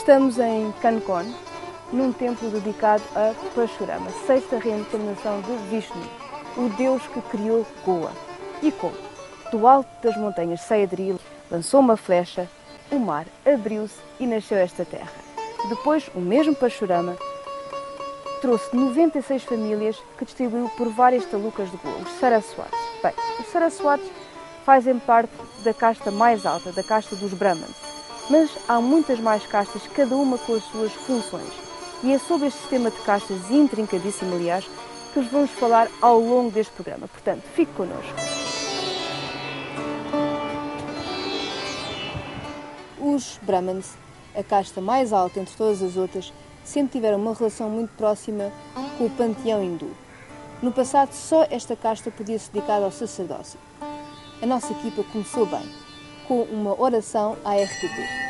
Estamos em Canacona, num templo dedicado a Parashurama, sexta reencarnação de Vishnu, o deus que criou Goa. E como? Do alto das montanhas Sahyadri lançou uma flecha, o mar abriu-se e nasceu esta terra. Depois, o mesmo Parashurama trouxe 96 famílias que distribuiu por várias talucas de Goa, os Saraswates. Bem, os Saraswates fazem parte da casta mais alta, da casta dos Brahmans. Mas há muitas mais castas, cada uma com as suas funções. E é sobre este sistema de castas, intrincadíssimo aliás, que vos vamos falar ao longo deste programa. Portanto, fique connosco. Os Brahmans, a casta mais alta entre todas as outras, sempre tiveram uma relação muito próxima com o panteão hindu. No passado, só esta casta podia se dedicar ao sacerdócio. A nossa equipa começou bem, com uma oração à RTP.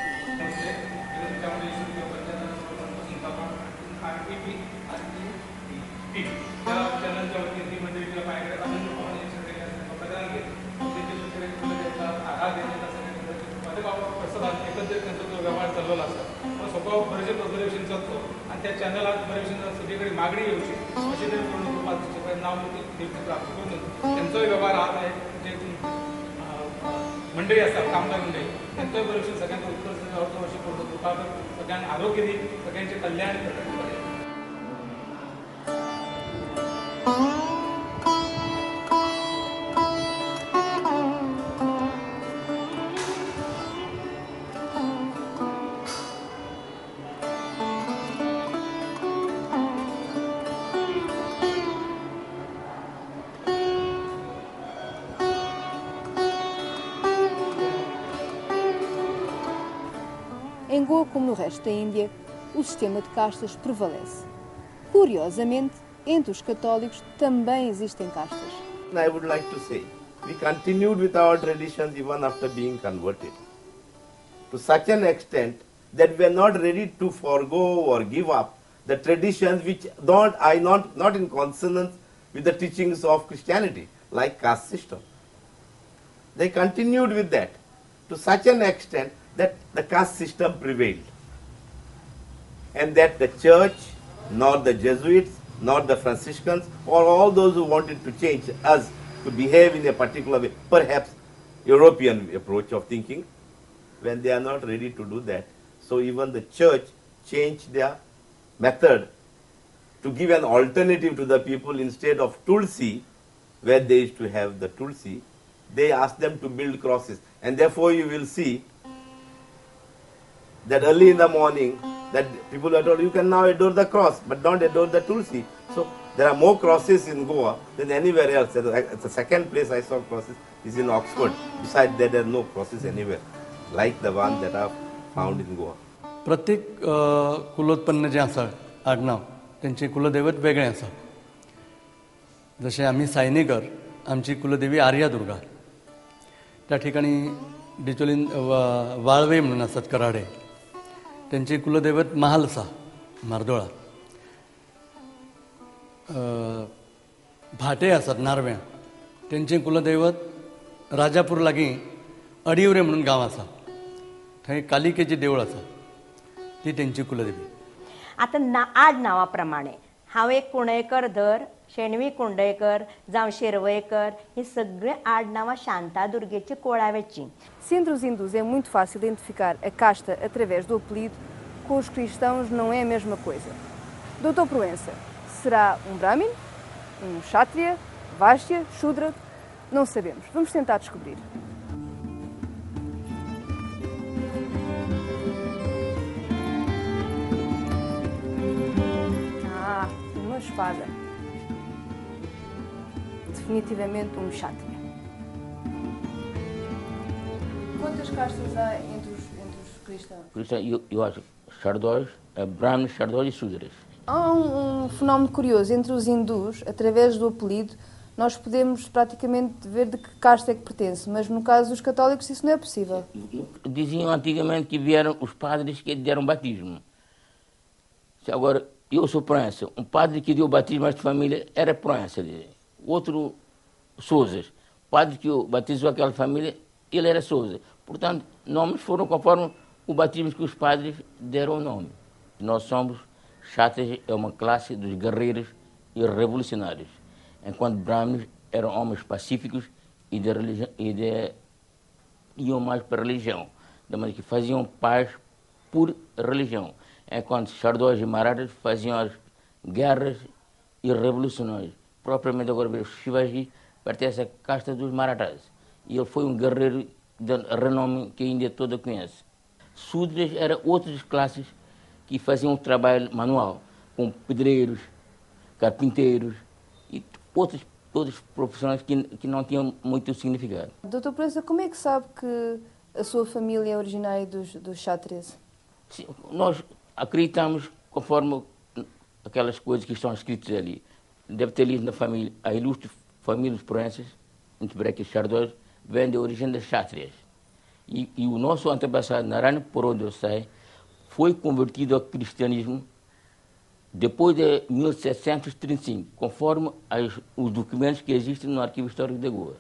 मंडळी आसा कामगार मंडळी तेंचोय बरे भशेन सगळ्यांक उत्कर्श जावचो अशें करून कृपा कर, सगळ्यांक आरोग्य दी, सगळ्यांचें कल्याण कर. Em Goa, como no resto da Índia, o sistema de castas prevalece. Curiosamente, entre os católicos também existem castas. I would like to say, we continued with our traditions even after being converted, to such an extent that we are not ready to forgo or give up the traditions which are not in consonance with the teachings of Christianity, like caste system. They continued with that to such an extent that the caste system prevailed, and that the church, nor the Jesuits, nor the Franciscans, or all those who wanted to change us to behave in a particular way, perhaps European approach of thinking, when they are not ready to do that. So even the church changed their method to give an alternative to the people. Instead of Tulsi, where they used to have the Tulsi, they asked them to build crosses. And therefore you will see that early in the morning, that people are told, you can now adore the cross, but don't adore the Tulsi. So there are more crosses in Goa than anywhere else. The second place I saw crosses is in Oxford. Besides that, there are no crosses anywhere, like the one that are found in Goa. प्रत्येक कुलोत्पन्न जे आसा आडनांव तेंचे कुलदैवत वेगळें आसा. जशें आमी सायनेकर, आमची कुलदेवी आर्या दुर्गा. त्या ठिकाणी डिचोलीन वाळवे म्हणून आसात कराडे, त्यांचे कुलदैवत महालसा म्हार्दोळा. भाटे आसात नारव्यां, तेंचें कुलदैवत राजापूर लागीं अडिवरे म्हणून गांव आसा, थंय कालिकेचें देवूळ आसा, ती तेंची कुलदेवी. आतां ना आड नांवा प्रमाणे हांव एक कुंडयकर धर, शेणवी कुंडयकर जावं शिरवयकर, ही सगळीं आडनांवां शांतादुर्गेची कोळावेची. Se entre os hindus é muito fácil identificar a casta através do apelido, com os cristãos não é a mesma coisa. Doutor Proença, será um Brahmin, um Kshatriya, Vaishya, Shudra? Não sabemos. Vamos tentar descobrir. Ah, uma espada. Definitivamente um Kshatriya. Quantas castas há entre os cristãos? Cristãos, eu acho, Sardós, Brahmanes, Sardós e Sudras. Há um fenómeno curioso entre os hindus, através do apelido, nós podemos praticamente ver de que casta é que pertence, mas no caso dos católicos isso não é possível. Diziam antigamente que vieram os padres que deram batismo. Agora, eu sou Proença. Um padre que deu batismo a esta família era Proença. Outro, Sousas. O padre que batizou aquela família, ele era Sousa. Portanto, nomes foram conforme O batismo que os padres deram o nome. Nós somos Kshatriyas, é uma classe dos guerreiros e revolucionários, enquanto Brahmins eram homens pacíficos e de religião, iam mais para a religião, de maneira que faziam paz por religião, enquanto Chardós e Marathas faziam as guerras e revoluções. Propriamente agora, o Shivaji pertence à casta dos Marathas e ele foi um guerreiro de renome que a Índia toda conhece. Sudras eram outras classes que faziam um trabalho manual, com pedreiros, carpinteiros e outros profissionais que não tinham muito significado. Doutor Proença, como é que sabe que a sua família é originária dos Kshatriyas? Sim, nós acreditamos conforme aquelas coisas que estão escritas ali. Deve ter lido na família, a ilustre família dos Proenças, entre Breque e Chardós, vem da origem das Kshatriyas. E o nosso antepassado Narayana, por onde eu sei, foi convertido ao cristianismo depois de 1735, conforme os documentos que existem no Arquivo Histórico de Goa.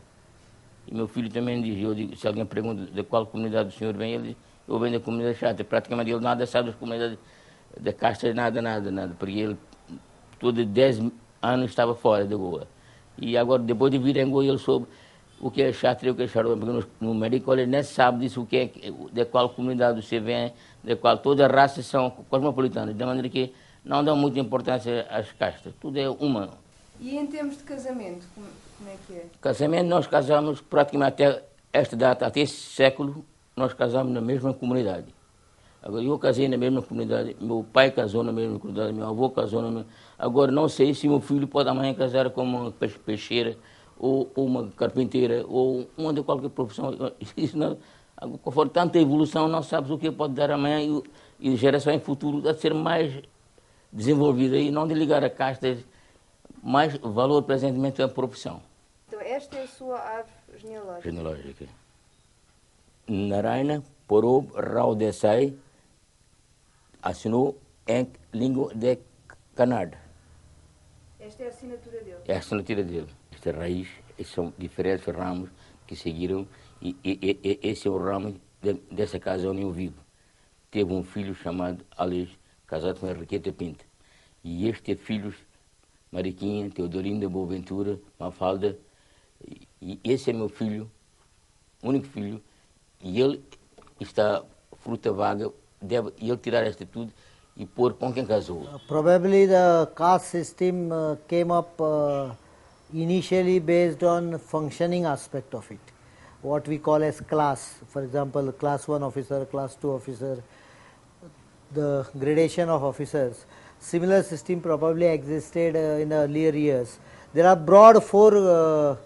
E meu filho também diz, eu digo, se alguém pergunta de qual comunidade o senhor vem, ele diz, eu venho da comunidade Kshatriya. Praticamente ele nada sabe das comunidades da casta, nada, nada, nada, porque ele todos 10 anos estava fora de Goa. E agora, depois de vir em Goa, ele soube o que é Kshatriya e o que é Chardon, porque no médico ele nem sabe disso, o que é, de qual comunidade você vem, de qual todas as raças são cosmopolitanas, de maneira que não dão muita importância às castas, tudo é humano. E em termos de casamento, como é que é? Casamento, nós casamos praticamente até esta data, até esse século, nós casamos na mesma comunidade. Agora, eu casei na mesma comunidade, meu pai casou na mesma comunidade, meu avô casou na mesma. Agora, não sei se meu filho pode amanhã casar com uma peixeira, ou uma carpinteira, ou uma de qualquer profissão. Isso não, conforme tanta evolução, não sabes o que pode dar amanhã e geração em futuro deve ser mais desenvolvida e não de ligar a castas, mais valor presentemente à profissão. Então, esta é a sua árvore genealógica? Genealógica. Narayana Porob Rao Desai assinou em língua de Kannada. Esta é a assinatura dele? É a assinatura dele. Esta raiz, esses são diferentes ramos que seguiram e esse é o ramo dessa casa onde eu vivo. Teve um filho chamado Aleix, casado com Henriqueta Pinto. E este teve filhos, Mariquinha, Teodolinda, Boaventura, Mafalda. E esse é meu filho, único filho, e ele está fruta vaga, deve ele tirar esta tudo e pôr com quem casou. Probably the caste system came up initially based on functioning aspect of it, what we call as class. For example, class 1 officer, class 2 officer, the gradation of officers. Similar system probably existed in the earlier years. There are broad four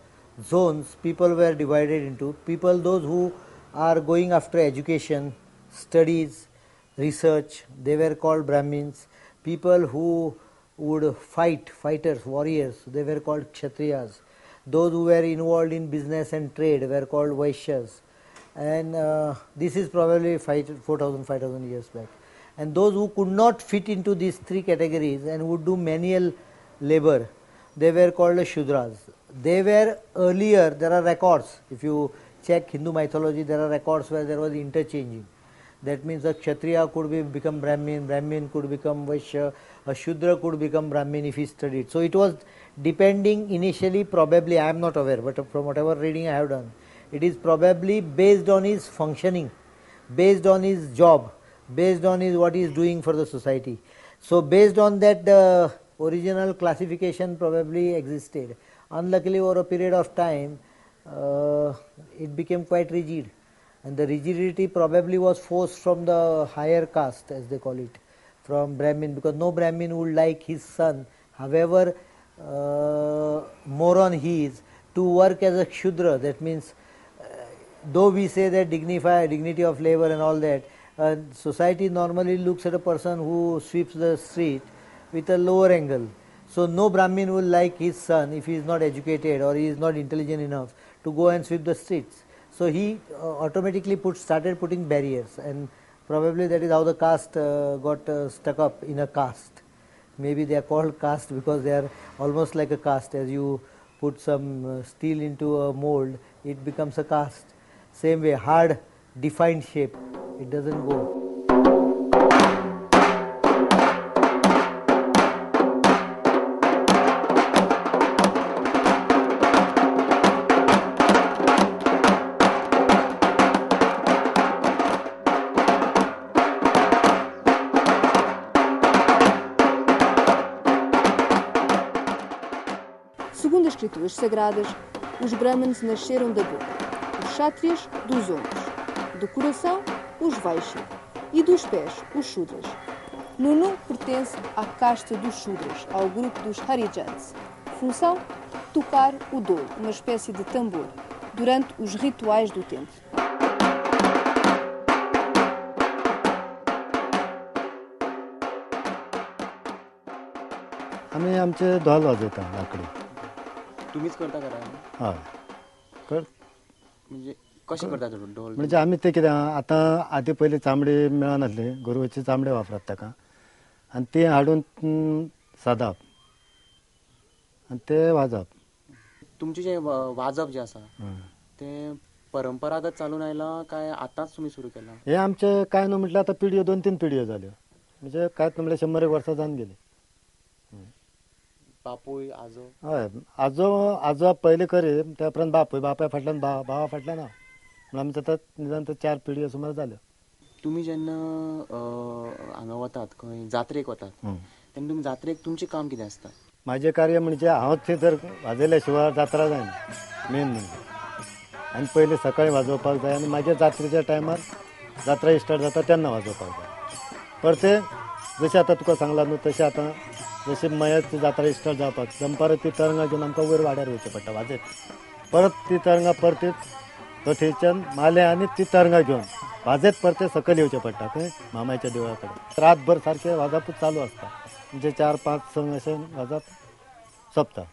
zones people were divided into. People, those who are going after education, studies, research, they were called Brahmins. People who would fight, fighters, warriors, they were called Kshatriyas. Those who were involved in business and trade were called Vaishyas. And this is probably 4,000, 5,000 years back. And those who could not fit into these three categories and would do manual labor, they were called as Shudras. They were earlier, there are records, if you check Hindu mythology, there are records where there was interchanging. That means a Kshatriya could become Brahmin, Brahmin could become Vaishya, a Shudra could become Brahmin if he studied. So it was depending initially, probably, I am not aware, but from whatever reading I have done, it is probably based on his functioning, based on his job, based on his what he is doing for the society. So based on that, the original classification probably existed. Unluckily, over a period of time, it became quite rigid. And the rigidity probably was forced from the higher caste, as they call it, from Brahmin, because no Brahmin would like his son, however moron he is, to work as a Shudra. That means, though we say that dignity of labor and all that, society normally looks at a person who sweeps the street with a lower angle. So no Brahmin will like his son, if he is not educated or he is not intelligent enough, to go and sweep the streets. So he automatically started putting barriers, and probably that is how the caste got stuck up in a caste. Maybe they are called caste because they are almost like a caste. As you put some steel into a mold, it becomes a caste. Same way, hard, defined shape. It doesn't go. Segundo as escrituras sagradas, os Brahmanes nasceram da boca, os Kshatriyas dos ombros, do coração, os Vaishya, e dos pés, os Shudras. Nunu pertence à casta dos Shudras, ao grupo dos Harijans. Função? Tocar o dolo, uma espécie de tambor, durante os rituais do templo. आमी आमचे धोल वाजयता लाकडी. तुम्हीच करता घरा? हय कर. म्हणजे कशें करता ढोल? म्हणजे आमी ते कितें आतां आदी पयलीं चामडी मेळनासली, गोरवाची चामडे वापरत ताका आनी ती हाडून सादप आनी ते वाजप. तुमचें जें वाजप जें आसा तें परंपरागत चालून आयलां काय आतांच तुमी सुरू केलां? हें आमचें कांय न्हू म्हटल्यार आतां पिढयो 2-3 पिढयो जाल्यो, म्हणजे कांयच न्हू म्हळ्यार 100 वर्सां जावन गेलीं. बापूय आजो? हय, आजो आजो पयलीं करी, त्या उपरांत बापूय, बापाय फाटल्यान भाव, भावा फाटल्यान हांव, म्हणून आमचें आतां निदान 4 पिढयो सुमार जाल्यो. तुमी जेन्ना हांगा वतात खंय जात्रेक वतात तेन्ना तुमी जात्रेक तुमचें काम कितें आसता? म्हाजें कार्य म्हणजे हांव थंय जर वाजयल्या शिवाय जात्रा जायना मेन म्हणजे, आनी पयलीं सकाळीं वाजोवपाक जाय आनी मागीर जात्रेच्या टायमार जात्रा स्टार्ट जाता तेन्ना वाजोवपाक जाय. परतें जशें आतां तुका सांगलां न्हू तशें आतां जशें मयाची जात्रा स्टार्ट जावपाक दनपारां ती तरंगां घेवन आमकां वयर वाड्यार वयचें पडटा वाजयत, परत ती तरंगां परती थंयच्यान माले आनी ती तरंगां घेवन वाजयत परते सकयल येवचें पडटा खंय मामाच्या देवळा कडेन. रातभर सारकें वाजपूच चालू आसता, म्हणजे 4-5 संग अशें वाजप सोंपता.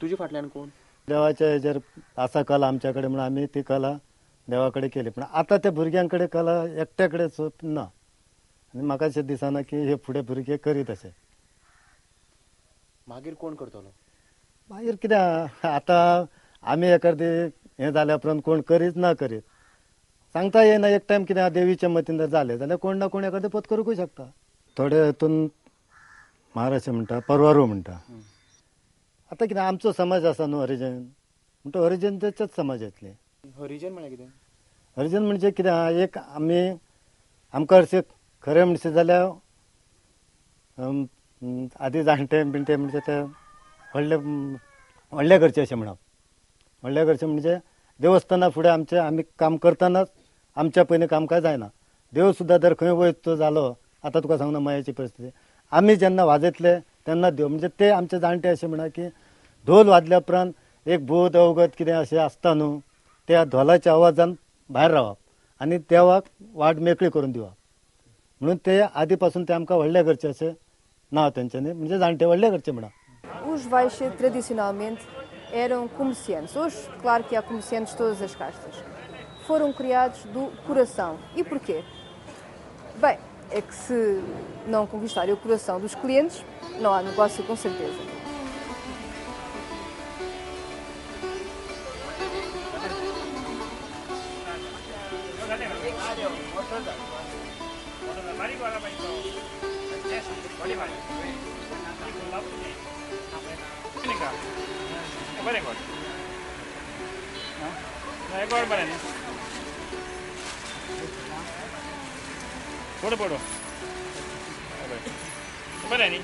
तुजे फाटल्यान कोण? देवाच्या हेजेर आसा कला आमच्या कडेन म्हणून आमी ती कला देवा कडेन केली, पूण आतां त्या भुरग्यां कडेन कला एकट्या कडेन ना आनी म्हाका अशें दिसना की हे फुडें भुरगे करीत अशें. मागीर कोण करतलो? मागीर कितें आतां आमी एखादी हें जाल्या उपरांत कोण करीत ना करीत सांगता येना. एक टायम कितें देवीच्या मतीन जर जालें जाल्यार कोण ना कोण एखादें पोत करूंकूय शकता. थोडे हितून महाराष्ट्र म्हणटा, परवारू म्हणटा. आतां कितें आमचो समाज आसा न्हू हरिजन, म्हणटा हरिजनच्याच समाज येतले. हरिजन म्हळ्यार कितें? हरिजन म्हणजे कितें आहा, एक आमी आमकां अशें खरें म्हणशें जाल्यार आदी जाणटे बिणटे म्हणजे ते व्हडले व्हडल्या घरचे अशें म्हणप. व्हडल्या घरचे म्हणजे देवस्थाना फुडें आमचें आमी काम करतनाच आमच्या पयलीं काम काय जायना. देव सुद्दां जर खंय वयतो जालो, आतां तुका सांगना मयाची परिस्थिती, आमी जेन्ना वाजयतले तेन्ना देव म्हणजे ते आमचे जाणटे अशें म्हणा की धोल वाजल्या उपरांत एक भूत अवगत कितें अशें आसता न्हू, त्या धोलाच्या आवाजान भायर रावप आनी देवाक वाट मेकळी करून दिवप, म्हणून ते आदी पासून ते आमकां व्हडल्या घरचे अशें नांव तेंच्यांनी, म्हणजे जाणटे व्हडले घरचे म्हणा. Os Vaishya tradicionalmente eram comerciantes. Hoje, claro que há comerciantes de todas as castas. Foram criados do coração. E porquê? Bem, é que se não conquistarem o coração dos clientes, não há negócio com certeza. थोडं पडो बरें न्ही.